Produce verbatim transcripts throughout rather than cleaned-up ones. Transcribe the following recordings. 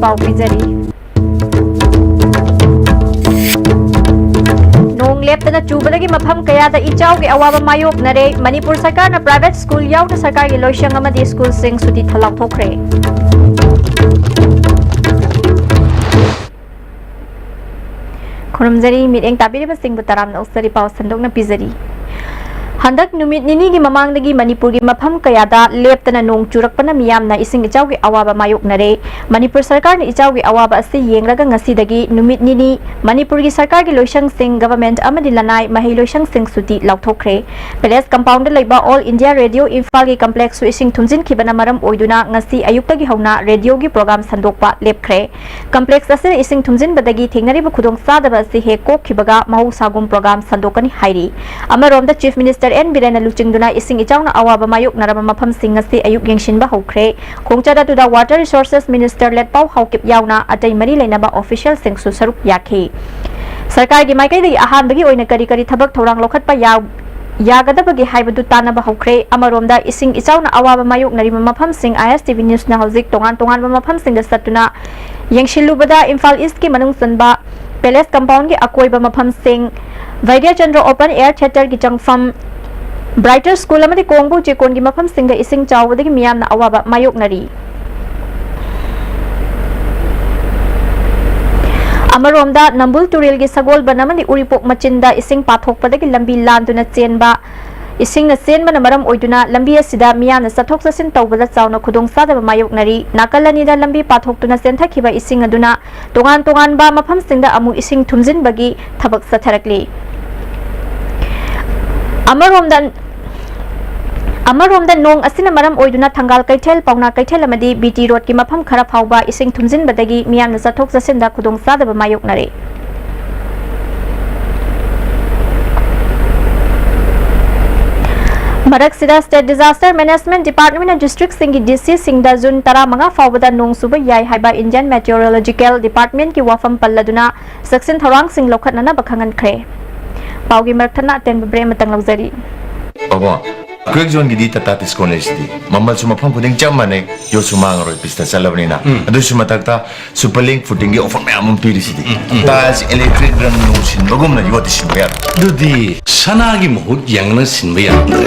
ꯄꯥꯎ ꯄꯤꯖꯔꯤ꯫ ꯅꯣꯡ ꯂꯦꯞꯇꯅ ꯆꯨꯕꯗꯒꯤ ꯃꯐꯝ ꯀꯌꯥꯗ ꯏꯆꯥꯎꯒꯤ ꯑꯋꯥꯕ ꯃꯥꯌꯣꯛꯅꯔꯦ꯫ ꯃꯅꯤꯄꯨꯔ ꯁꯔꯀꯥꯔꯅ private school ꯌꯥꯎꯅ ꯁꯔꯀꯥꯔꯒꯤ ꯂꯣꯏꯁꯪ ꯑꯃꯗꯤ ꯁ꯭ꯀꯨꯜꯁꯤꯡ ꯁꯨꯇꯤ ꯊ-, ꯂꯥꯎꯊꯣꯛꯈ꯭ꯔꯦ꯫ ꯈꯨꯔꯨꯝꯖꯔꯤ, ꯃꯤꯠꯌꯦꯡ ꯇꯥꯕꯤꯔꯤꯕꯁꯤꯡꯕꯨ ꯇꯔꯥꯝꯅ ꯑꯣꯛꯆꯔꯤ꯫ ꯄꯥꯎ ꯁꯟꯗꯣꯛꯅ ꯄꯤꯖꯔꯤ꯫ ꯍꯟꯗꯛ ꯅꯨꯃꯤꯠ ꯅꯤꯅꯤꯒꯤ ꯃꯃꯥꯡꯗꯒꯤ ꯃꯅꯤꯄꯨꯔꯒꯤ ꯃꯐꯝ ꯀꯌꯥꯗ ꯂꯦꯞꯇꯅ ꯅꯣꯡ ꯆꯨꯔꯛꯄꯅ ꯃꯤꯌꯥꯝꯅ ꯏꯁꯤꯡ ꯏꯆꯥꯎꯒꯤ ꯑꯋꯥꯕ ꯃꯥꯌꯣꯛꯅꯔꯦ꯫ ꯃꯅꯤꯄꯨꯔ ꯁꯔꯀꯥꯔꯅ ꯏꯆꯥꯎꯒꯤ ꯑꯋꯥꯕ ꯑꯁꯤ ꯌꯦꯡꯂꯒ ꯉꯁꯤꯗꯒꯤ ꯅꯨꯃꯤꯠ ꯅꯤꯅꯤ ꯃꯅꯤꯄꯨꯔꯒꯤ ꯁꯔꯀꯥꯔꯒꯤ ꯂꯣꯏꯁꯪꯁꯤꯡ, government ꯑꯃꯗꯤ ꯂꯅꯥꯏ ꯃꯍꯩ ꯂꯣꯏꯁꯪꯁꯤꯡ ꯁꯨꯇꯤ ꯂꯥꯎꯊꯣꯛꯈ꯭ꯔꯦ꯫ Palace compoundꯗ ꯂꯩꯕ All India Radio ꯏꯝꯐꯥꯜꯒꯤ complexꯁꯨ ꯏꯁꯤꯡ ꯊꯨꯝꯖꯤꯟꯈꯤꯕꯅ ꯃꯔꯝ ꯑꯣꯏꯗꯨꯅ ꯉꯁꯤ ꯑꯌꯨꯛꯇꯒꯤ ꯍꯧꯅ radioꯒꯤ program ꯁꯟꯗꯣꯛꯄ ꯂꯦꯞꯈ꯭ꯔꯦ꯫ Complex ꯑꯁꯤꯗ ꯏꯁꯤꯡ ꯊꯨꯝꯖꯤꯟꯕꯗꯒꯤ ꯊꯦꯡꯅꯔꯤꯕ ꯈꯨꯗꯣꯡꯆꯥꯗꯕ ꯑꯁꯤ ꯍꯦꯛ ꯀꯣꯛꯈꯤꯕꯒ ꯃꯍꯧꯁꯥꯒꯨꯝ program ꯁꯟꯗꯣꯛꯀꯅꯤ ꯍꯥꯏꯔꯤ꯫ ꯑꯃꯔꯣꯝꯗ Chief Minister ꯑꯦꯟ ꯕꯤꯔꯦꯟꯅ ꯂꯨꯆꯤꯡꯗꯨꯅ ꯏꯁꯤꯡ ꯏꯆꯥꯎꯅ ꯑꯋꯥꯕ ꯃꯥꯌꯣꯛꯅꯔꯕ ꯃꯐꯝꯁꯤꯡ ꯉꯁꯤ ꯑꯌꯨꯛ ꯌꯦꯡꯁꯤꯟꯕ ꯍꯧꯈ꯭ꯔꯦ꯫ ꯈꯣꯡꯆꯠ ꯑꯗꯨꯗ Water Resources Minister ꯂꯦꯠꯄꯥꯎ ꯍꯥꯎꯀꯤꯞ ꯌꯥꯎꯅ ꯑꯇꯩ ꯃꯔꯤ ꯂꯩꯅꯕ officialꯁꯤꯡꯁꯨ ꯁꯔꯨꯛ ꯌꯥꯈꯤ꯫ ꯁꯔꯀꯥꯔꯒꯤ ꯃꯥꯏꯀꯩꯗꯒꯤ ꯑꯍꯥꯟꯕꯒꯤ ꯑꯣꯏꯅ ꯀꯔꯤ ꯀꯔꯤ ꯊꯕꯛ ꯊꯧꯔꯥꯡ ꯂꯧꯈꯠꯄ ꯌꯥ-, ꯌꯥꯒꯗꯕꯒꯦ ꯍꯥꯏꯕꯗꯨ ꯇꯥꯟꯅꯕ ꯍꯧꯈ꯭ꯔꯦ꯫ ꯑꯃꯔꯣꯝꯗ ꯏꯁꯤꯡ ꯏꯆꯥꯎꯅ ꯑꯋꯥꯕ ꯃꯥꯌꯣꯛꯅꯔꯤꯕ ꯃꯐꯝꯁꯤꯡ ISTV Newsꯅ ꯍꯧꯖꯤꯛ ꯇꯣꯉꯥꯟ ꯇꯣꯉꯥꯟꯕ ꯃꯐꯝꯁꯤꯡꯗ ꯆꯠꯇꯨꯅ ꯌꯦꯡꯁꯤꯜꯂꯨꯕꯗ Imphal Eastꯀꯤ ꯃꯅꯨꯡ ꯆꯟꯕ Palace compoundꯒꯤ ꯑꯀꯣꯏꯕ ꯃꯐꯝꯁꯤꯡ, ꯚꯩꯗ꯭ꯌꯆꯟꯗ꯭ꯔ Open Air Theatreꯒꯤ ꯆꯪꯐꯝ, Brighter School ꯑꯃꯗꯤ ꯀꯣꯡꯕꯨ ꯆꯦꯛꯀꯣꯟꯒꯤ ꯃꯐꯝꯁꯤꯡꯗ ꯏꯁꯤꯡ ꯆꯥꯎꯕꯗꯒꯤ ꯃꯤꯌꯥꯝꯅ ꯑꯋꯥꯕ ꯃꯥꯌꯣꯛꯅꯔꯤ꯫ ꯑꯃꯔꯣꯝꯗ ꯅꯝꯕꯨꯜ ꯇꯨꯔꯦꯜꯒꯤ ꯁꯒꯣꯜꯕꯟ ꯑꯃꯗꯤ ꯎꯔꯤꯄꯣꯛ ꯃꯆꯤꯟꯗ ꯏꯁꯤꯡ ꯄꯥꯊꯣꯛꯄꯗꯒꯤ ꯂꯝꯕꯤ ꯂꯥꯟꯗꯨꯅ ꯆꯦꯟꯕ, ꯏꯁꯤꯡꯅ ꯆꯦꯟꯕꯅ ꯃꯔꯝ ꯑꯣꯏꯗꯨꯅ ꯂꯝꯕꯤ ꯑꯁꯤꯗ ꯃꯤꯌꯥꯝꯅ ꯆꯠꯊꯣꯛ ꯆꯠꯁꯤꯟ ꯇꯧꯕꯗ ꯆꯥꯎꯅ ꯈꯨꯗꯣꯡꯆꯥꯗꯕ ꯃꯥꯌꯣꯛꯅꯔꯤ꯫ ꯅꯥꯀꯜ ꯑꯅꯤꯗ ꯂꯝꯕꯤ ꯄꯥꯊꯣꯛꯇꯨꯅ ꯆꯦꯟꯊꯈꯤꯕ ꯏꯁꯤꯡ ꯑꯗꯨꯅ ꯇꯣꯉꯥꯟ ꯇꯣꯉꯥꯟꯕ ꯃꯐꯝꯁꯤꯡꯗ ꯑꯃꯨꯛ ꯏꯁꯤꯡ ꯊꯨꯝꯖꯤꯟꯕꯒꯤ ꯊꯕꯛ ꯆꯠꯊꯔꯛꯂꯤ꯫ ꯑꯃꯔꯣꯝꯗ, ꯑꯃꯔꯣꯝꯗ ꯅꯣꯡ ꯑꯁꯤꯅ ꯃꯔꯝ ꯑꯣꯏꯗꯨꯅ ꯊꯪꯒꯥꯜ ꯀꯩꯊꯦꯜ, ꯄꯥꯎꯅꯥ ꯀꯩꯊꯦꯜ ꯑꯃꯗꯤ BT Roadꯀꯤ ꯃꯐꯝ ꯈꯔ ꯐꯥꯎꯕ ꯏꯁꯤꯡ ꯊꯨꯝꯖꯤꯟꯕꯗꯒꯤ ꯃꯤꯌꯥꯝꯅ ꯆꯠꯊꯣꯛ ꯆꯠꯁꯤꯟꯗ ꯈꯨꯗꯣꯡꯆꯥꯗꯕ ꯃꯥꯌꯣꯛꯅꯔꯦ꯫ ꯃꯔꯛꯁꯤꯗ, State Disaster Management Departmentꯅ districtꯁꯤꯡꯒꯤ DCꯁꯤꯡꯗ June ꯇꯔꯥꯃꯉꯥ ꯐꯥꯎꯕꯗ ꯅꯣꯡ ꯆꯨꯕ ꯌꯥꯏ ꯍꯥꯏꯕ Indian Meteorological Departmentꯀꯤ ꯋꯥꯐꯝ ꯄꯜꯂꯗꯨꯅ ꯆꯦꯛꯁꯤꯟ ꯊꯧꯔꯥꯡꯁꯤꯡ ꯂꯧꯈꯠꯅꯅꯕ ꯈꯪꯍꯟꯈ꯭ꯔꯦ꯫ ꯄꯥꯎꯒꯤ ꯃꯔꯛ ꯊꯠꯅ ꯑꯇꯦꯟꯕ break ꯑꯃꯇꯪ ꯂꯧꯖꯔꯤ꯫ ꯑꯕꯣ, ꯀ꯭ꯋꯦꯛ ꯖꯣꯟꯒꯤꯗꯤ ꯇꯥꯇꯥ ꯗꯤꯁꯀꯥꯎꯟ ꯂꯩꯁꯤꯗꯤ꯫ ꯃꯃꯜꯁꯨ ꯃꯐꯝ ꯈꯨꯗꯤꯡ ꯆꯞ ꯃꯥꯟꯅꯩ, ꯌꯣꯠꯁꯨ ꯃꯥꯡꯉꯔꯣꯏ, ꯄꯤꯁꯇ ꯆꯠꯂꯕꯅꯤꯅ꯫ ꯑꯗꯨꯁꯨ ꯃꯊꯛꯇ ꯁꯨꯄꯔ ꯂꯤꯡ ꯐꯨꯇꯤꯡꯒꯤ ꯑꯣꯐꯔ ꯃꯌꯥꯝ ꯑꯃ ꯄꯤꯔꯤꯁꯤꯗꯤ꯫ ꯇꯥꯏꯜꯁ, ꯏꯂꯦꯛꯇ꯭ꯔꯤꯛ, ꯔꯪ ꯅꯨꯡ ꯁꯤꯟꯕꯒꯨꯝꯅ ꯌꯣꯠꯇꯤ ꯁꯤꯟꯕ ꯌꯥꯔꯣꯏ꯫ ꯑꯗꯨꯗꯤ ꯁꯅꯥꯒꯤ ꯃꯍꯨꯠ ꯌꯦꯡꯂꯒ ꯁꯤꯟꯕ ꯌꯥꯔꯝꯗ꯭ꯔꯦ꯫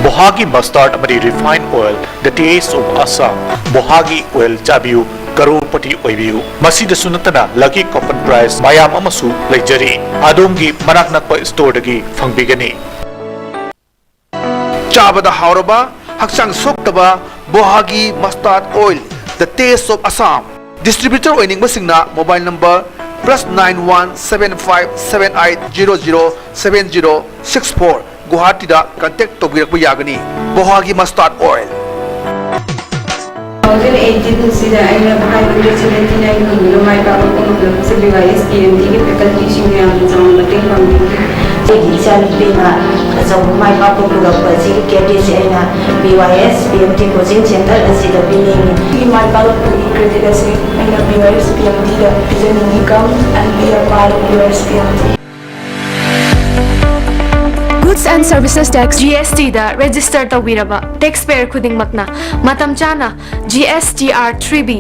ꯕꯣꯍꯥꯒꯤ ꯃꯁꯇꯥꯔꯗ ꯑꯃꯗꯤ refine oil, the taste of Assam꯫ ꯕꯣꯍꯥꯒꯤ ꯑꯣꯏꯜ ꯆꯥꯕꯤꯌꯨ, ꯀꯔꯣꯔꯄꯇꯤ ꯑꯣꯏꯕꯤꯌꯨ꯫ ꯃꯁꯤꯗꯁꯨ ꯅꯠꯇꯅ ꯂꯛꯀꯤ ꯀꯣꯄꯟ ꯄ꯭ꯔꯥꯏꯖ ꯃꯌꯥꯝ ꯑꯃꯁꯨ ꯂꯩꯖꯔꯤ꯫ ꯑꯗꯣꯝꯒꯤ ꯃꯅꯥꯛ ꯅꯛꯄ ꯁ꯭ꯇꯣꯔꯗꯒꯤ ꯐꯪꯕꯤꯒꯅꯤ꯫ ꯆꯥꯕꯗ ꯍꯥꯎꯔꯕ, ꯍꯛꯆꯥꯡ ꯁꯣꯛꯇꯕ ꯕꯣꯍꯥꯒꯤ mustard oil, the taste of Assam꯫ Distributor ꯑꯣꯏꯅꯤꯡꯕꯁꯤꯡꯅ mobile number plus nine one seven five seven eight zero zero seven zero six four, ꯒꯨꯋꯥꯍꯥꯇꯤꯗ ꯀꯟꯇꯦꯛ ꯇꯧꯕꯤꯔꯛꯄ ꯌꯥꯒꯅꯤ꯫ ꯕꯣꯍꯥꯒꯤ mustard oil. Two thousand eighteen ꯑꯁꯤꯗ ꯑꯩꯅ five hundred seventy nine ꯐꯪꯗꯨꯅ ꯃꯥꯏ ꯄꯥꯛꯄ ꯐꯪꯂꯛꯄꯁꯦ B Y S P M T ꯒꯤ faculty ꯁꯤꯡ ꯃꯌꯥꯝꯅ ꯆꯥꯎꯅ ꯃꯇꯦꯡ ꯄꯥꯡꯕꯤꯈꯤ꯫ ꯑꯩꯒꯤ ꯏꯆꯥꯅꯨꯄꯤꯅ ꯑꯆꯧꯕ ꯃꯥꯏ ꯄꯥꯛꯄ ꯄꯨꯔꯛꯄ ꯑꯁꯤꯒꯤ credit ꯁꯦ ꯑꯩꯅ B Y S P M T coaching center ꯑꯁꯤꯗ ꯄꯤꯅꯤꯡꯏ꯫ ꯑꯩꯒꯤ ꯃꯥꯏ ꯄꯥꯛꯂꯛꯄꯒꯤ credit ꯑꯁꯤ ꯑꯩꯅ B Y S P M T the ꯄꯤꯖꯅꯤꯡꯏ꯫ Come and be a part of B Y S P M T꯫ Goods and Services Tax, G S T the register ꯇꯧꯕꯤꯔꯕ taxpayer ꯈꯨꯗꯤꯡꯃꯛꯅ ꯃꯇꯝ ꯆꯥꯅ G S T R three B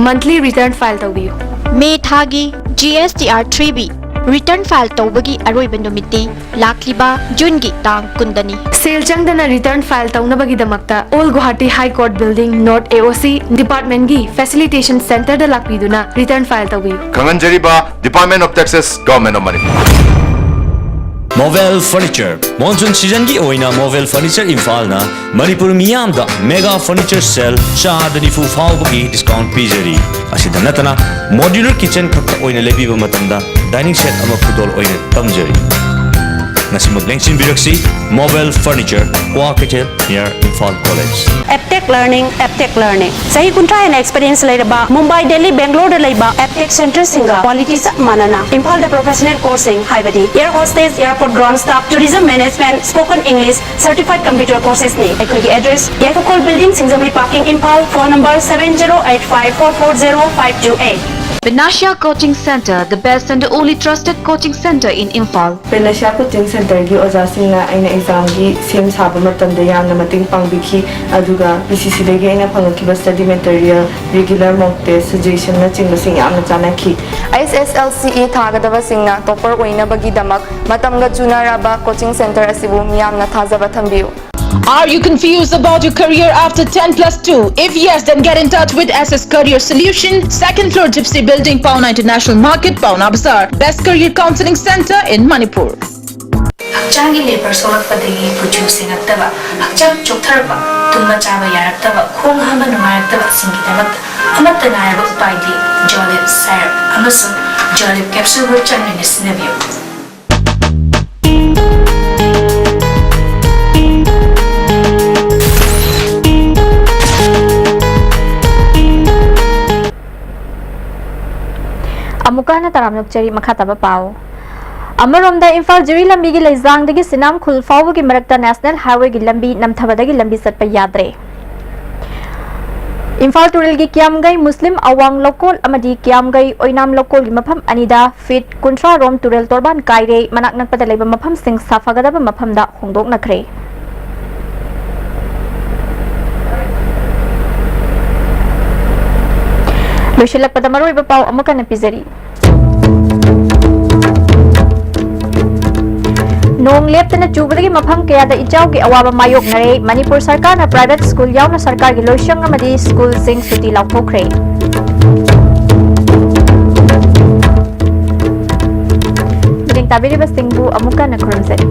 monthly return file ꯇꯧꯕꯤꯌꯨ꯫ ꯃꯦ ꯊꯥꯒꯤ G S T R three B return file ꯇꯧꯕꯒꯤ ꯑꯔꯣꯏꯕ ꯅꯨꯃꯤꯠꯇꯤ ꯂꯥꯛꯂꯤꯕ ꯖꯨꯟꯒꯤ ꯇꯥꯡ ꯀꯨꯟꯗꯅꯤ꯫ ꯁꯦꯜ ꯆꯪꯗꯅ return file ꯇꯧꯅꯕꯒꯤꯗꯃꯛꯇ Old Guwahati High Court Building, North A O C department ꯒꯤ facilitation center ꯗ ꯂꯥꯛꯄꯤꯗꯨꯅ return file ꯇꯧꯕꯤꯌꯨ꯫ ꯈꯪꯍꯟꯖꯔꯤꯕ Department of Taxes, Government of Manipur꯫ Mobile furniture. Monsoon ꯁꯤꯖꯟꯒꯤ ꯑꯣꯏꯅ ꯃꯣꯕꯦꯜ ꯐꯔꯅꯤꯆꯔ ꯏꯝꯐꯥꯜꯅ ꯃꯅꯤꯄꯨꯔ ꯃꯤꯌꯥꯝꯗ ꯃꯦꯒꯥ ꯐꯔꯅꯤꯆꯔ ꯁꯦꯜ ꯆꯥꯗ ꯅꯤꯐꯨ ꯐꯥꯎꯕꯒꯤ ꯗꯤꯁꯀꯥꯎꯟ ꯄꯤꯖꯔꯤ꯫ ꯑꯁꯤꯗ ꯅꯠꯇꯅ ꯃꯣꯗ꯭ꯌꯨꯂꯔ ꯀꯤꯆꯟ ꯈꯛꯇ ꯑꯣꯏꯅ ꯂꯩꯕꯤꯕ ꯃꯇꯝꯗ ꯗꯥꯏꯅꯤꯡ ꯁꯦꯠ ꯑꯃ ꯈꯨꯗꯣꯜ ꯑꯣꯏꯅ ꯇꯝꯖꯔꯤ꯫ ꯉꯁꯤꯃꯛ ꯂꯦꯡꯁꯤꯟꯕꯤꯔꯛꯁꯤ, ꯃꯣꯕꯦꯜ ꯐꯔꯅꯤꯆꯔ, ꯀ꯭ꯋꯥ ꯀꯩꯊꯦꯜ, near Imphal College꯫ Aptech learning, Aptech learning. ꯆꯍꯤ ꯀꯨꯟꯊ꯭ꯔꯥ ꯍꯦꯟꯅ experience ꯂꯩꯔꯕ ꯃꯨꯝꯕꯥꯏ, ꯗꯦꯜꯂꯤ, ꯕꯦꯡꯒ꯭ꯂꯣꯔꯗ ꯂꯩꯕ ꯑꯦꯞꯇꯦꯛ ꯁꯦꯟꯇꯔꯁꯤꯡꯒ quality ꯆꯞ ꯃꯥꯟꯅꯅ ꯏꯝꯐꯥꯜꯗ professional course ꯁꯤꯡ ꯍꯥꯏꯕꯗꯤ air hostess, airport ground staff, tourism management, spoken English, certified computer courses ꯅꯤ꯫ ꯑꯩꯈꯣꯏꯒꯤ address, ꯌꯥꯏꯐꯈꯣꯜ building, Singjamei parking, Imphal. Phone number seven zero eight five four four zero five two eight꯫ Panacea Coaching Center, the best and only trusted coaching center in Imphal. Panacea Coaching Centerꯒꯤ ꯑꯣꯖꯥꯁꯤꯡꯅ ꯑꯩꯅ ꯑꯦꯛꯖꯥꯝꯒꯤ ꯁꯦꯝ ꯁꯥꯕ ꯃꯇꯝꯗ ꯌꯥꯝꯅ ꯃꯇꯦꯡ ꯄꯥꯡꯕꯤꯈꯤ꯫ ꯑꯗꯨꯒ ꯄꯤ ꯁꯤ ꯁꯤꯗꯒꯤ ꯑꯩꯅ ꯐꯪꯉꯛꯈꯤꯕ study material, regular mock test, suggestionꯅꯆꯤꯡꯕꯁꯤꯡ ꯌꯥꯝꯅ ꯆꯥꯟꯅꯈꯤ꯫ ꯑꯦꯁ ꯑꯦꯁ ꯑꯦꯜ ꯁꯤ ꯏ ꯊꯥꯒꯗꯕꯁꯤꯡꯅ topper ꯑꯣꯏꯅꯕꯒꯤꯗꯃꯛ ꯃꯇꯝꯒ ꯆꯨꯅꯔꯕ coaching center ꯑꯁꯤꯕꯨ ꯃꯤꯌꯥꯝꯅ ꯊꯥꯖꯕ ꯊꯝꯕꯤꯌꯨ꯫ Are you confused about your career after ten plus two? If yes, then get in touch with S S Career Solution, second floor Gypsy Building, Paona International Market, Paona Bazaar. Best career counseling center in Manipur. ꯍꯛꯆꯥꯡꯒꯤ labour ꯁꯣꯛꯂꯛꯄꯗꯒꯤ ꯀꯨꯆꯨ ꯁꯦꯡꯉꯛꯇꯕ, ꯍꯛꯆꯥꯡ ꯆꯣꯛꯊꯔꯛꯄ, ꯇꯨꯝꯕ ꯆꯥꯕ ꯌꯥꯔꯛꯇꯕ, ꯈꯣꯡ ꯍꯥꯝꯕ ꯅꯨꯡꯉꯥꯏꯔꯛꯇꯕꯁꯤꯡꯒꯤꯗꯃꯛꯇ ꯑꯃꯠꯇ ꯉꯥꯏꯔꯕ ꯎꯄꯥꯏꯗꯤ Jolib syrup ꯑꯃꯁꯨꯡ Jolib capsule ꯒ ꯆꯥꯟꯅꯅ ꯁꯤꯖꯤꯟꯅꯕꯤꯌꯨ꯫ ꯑꯃꯨꯛꯀ ꯍꯟꯅ ꯇꯔꯥꯝꯅ ꯑꯣꯛꯆꯔꯤ꯫ ꯃꯈꯥ ꯇꯥꯕ ꯄꯥꯎ꯫ ꯑꯃꯔꯣꯝꯗ, ꯏꯝꯐꯥꯜ ꯖꯤꯔꯤ ꯂꯝꯕꯤꯒꯤ ꯂꯩꯖꯥꯡꯗꯒꯤ ꯁꯤꯅꯥꯝ ꯈꯨꯜ ꯐꯥꯎꯕꯒꯤ ꯃꯔꯛꯇ ꯅꯦꯁꯅꯦꯜ ꯍꯥꯏꯋꯦꯒꯤ ꯂꯝꯕꯤ ꯅꯝꯊꯕꯗꯒꯤ ꯂꯝꯕꯤ ꯆꯠꯄ ꯌꯥꯗ꯭ꯔꯦ꯫ ꯏꯝꯐꯥꯜ ꯇꯨꯔꯦꯜꯒꯤ ꯀꯤꯌꯥꯝꯒꯩ ꯃꯨꯁꯂꯤꯝ ꯑꯋꯥꯡ ꯂꯧꯀꯣꯜ ꯑꯃꯗꯤ ꯀꯤꯌꯥꯝꯒꯩ ꯑꯣꯏꯅꯥꯝ ꯂꯧꯀꯣꯜꯒꯤ ꯃꯐꯝ ꯑꯅꯤꯗ ꯐꯤꯠ ꯀꯨꯟꯊ꯭ꯔꯥ ꯔꯣꯝ ꯇꯨꯔꯦꯜ ꯇꯣꯔꯕꯥꯟ ꯀꯥꯏꯔꯦ꯫ ꯃꯅꯥꯛ ꯅꯛꯄꯗ ꯂꯩꯕ ꯃꯐꯝꯁꯤꯡ ꯁꯥꯐꯒꯗꯕ ꯃꯐꯝꯗ ꯍꯣꯡꯗꯣꯛꯅꯈ꯭ꯔꯦ꯫ ꯂꯣꯏꯁꯤꯜꯂꯛꯄꯗ ꯃꯔꯨꯑꯣꯏꯕ ꯄꯥꯎ ꯑꯃꯨꯛ ꯍꯟꯅ ꯄꯤꯖꯔꯤ꯫ ꯅꯣꯡ ꯂꯦꯞꯇꯅ ꯆꯨꯕꯗꯒꯤ ꯃꯐꯝ ꯀꯌꯥꯗ ꯏꯆꯥꯎꯒꯤ ꯑꯋꯥꯕ ꯃꯥꯌꯣꯛꯅꯔꯦ꯫ ꯃꯅꯤꯄꯨꯔ ꯁꯔꯀꯥꯔꯅ private school ꯌꯥꯎꯅ ꯁꯔꯀꯥꯔꯒꯤ ꯂꯣꯏꯁꯪ ꯑꯃꯗꯤ school ꯁꯤꯡ ꯁꯨꯇꯤ ꯂꯥꯎꯊꯣꯛꯈ꯭ꯔꯦ꯫ ꯃꯤꯠꯌꯦꯡ ꯇꯥꯕꯤꯔꯤꯕꯁꯤꯡꯕꯨ ꯑꯃꯨꯛ ꯍꯟꯅ ꯈꯨꯔꯨꯝꯖꯔꯤ꯫